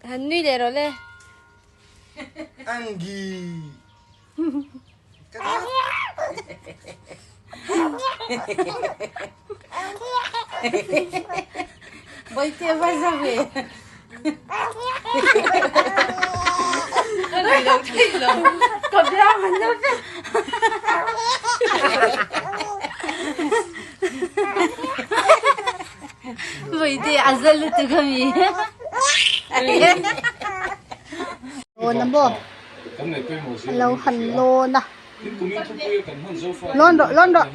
Han nui leh rawh le. Angi. Boite va za ve. Ka biang an na vek. Boite a za lutuk ami. Lawn a maw? A lo han lawn a. Lawn rawh lawn rawh.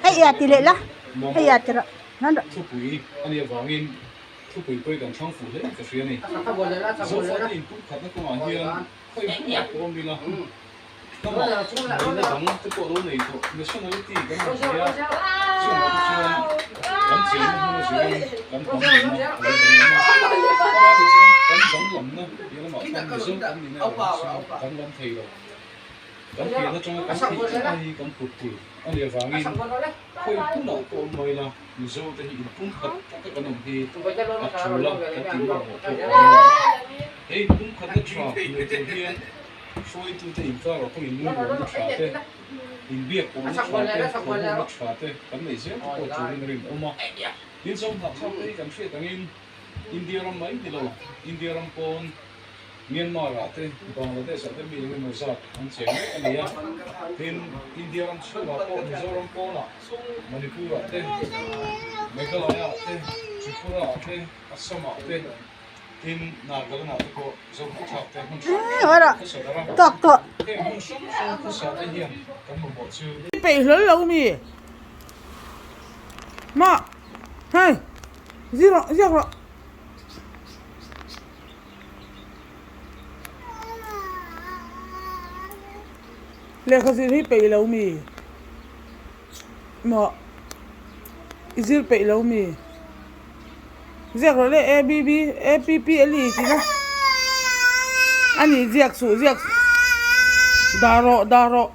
Hei ia ti leh la. Hei ia ti rawh. Lawn rawh. Hruaitute inkarah pawh inlungrualna tha te, inbiakpawhna tha te, thawhhawmna tha te kan neih zel te pawh turin a rinawm a. Tin, Zohnahthak te hi kan hriat angin India ram mai ni lo, India ram pawn Myanmar ah te, Bangladesh ah te mi eng emaw zat an cheng mek a ni a. Tin, India ram chhungah pawh Mizoram pawnah Manipur ah te, Meghalaya ah te, Tripura ah te, Assam ah te, Tin, Nagaland ah te pawh Zokhawthlak te hmun hrang hrang khawsa dar a, heng hmun hrang hrang khawsa te hian kan mamawh chu. I peih hlawl lo mi? Mah, hei, zir rawh, ziak rawh. Lehkha zir hi peih lo mi? Mah, i zir peih lo mi? Ziak rawh le A B B A P P L E tih na a ni ziak suh ziak dah rawh dah rawh.